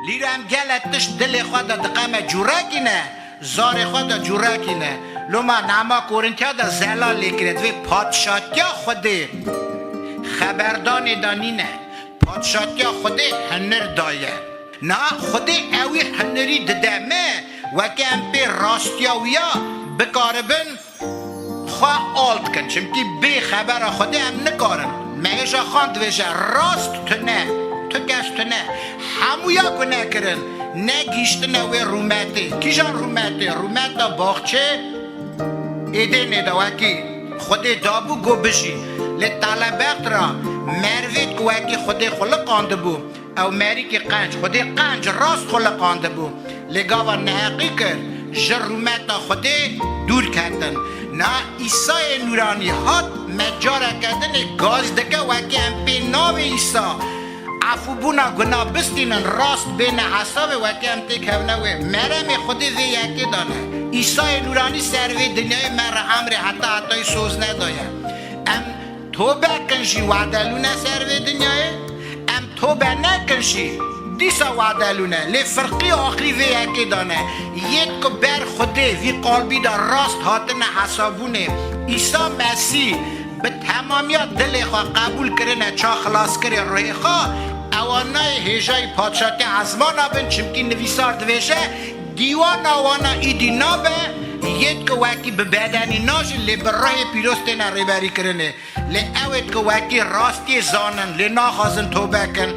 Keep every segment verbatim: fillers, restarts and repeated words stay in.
Lîro em gele tişt dilê xwe de diqeme cûrekî ne, zarê xwe de cûrekî ne. Loma nama Korintiya de zelal lê kire, divê padşatiya Xwedê xeberdanê de nîne. Padşatiya Xwedê hinir daye. Niha Xwedê ewî hinirî dide me, weke em pê rastiya wî ya bikaribin xwe alt kin. Çimkî bê xebera Xwedê em nikarin. Mehêja Xan divêje, rast tune, tu kes tune. Hemûya ku nekirin, negihîştine wê rûmetê. Kîjan rûmetê? Rûmeta baxçê Êdênê de wekî Xwedê dabû, got bijî. Lê telebeqt ra merivêt ku wekî Xwedê xuliqandibû, ew merîkî qenc, Xwedê qenc rast xuliqandibû. Lê gava neheqî kir, ji rûmeta Xwedê dûr ketin. Na Îsayê Nûranî hat me careke din ê gaz dike, wekî em pê navê Îsa. Efûbûna guna bistînin, rast bêne hesabê, wekî em têkevine wê. Meremê Xwedê vê yekê dane. Îsayê Nûranî ser vê dinyayê me re emrê heta hetayî soz nedaye. Em tobe kin jî, wade lûne ser vê dinyayê. Em tobe nekin jî, dîsa wade lûne. Lê firqî axirî vê yekê dane. Yêt ku ber Xwedê vî qalbî de rast hatine hesabûnê, Îsa Mesîh bi temamiya dilê xwe qebûl kirine ça xilaskirê ruhê xwe, ewanayê hêjayî padşatiya ezmana bin, çimkî nivîsar divêje, dîwana wana îdî nabe, yêt ku wekî bi bedenî najin, lê bi ruhê pîroz têne rêberî kirinê. Lê ewêt ku wekî rastiyê zanin, lê naxwazin tobe kin,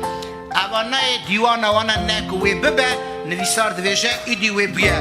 ewanayê dîwana wana ne ku wê bibe, nivîsar divêje, îdî wê bûye.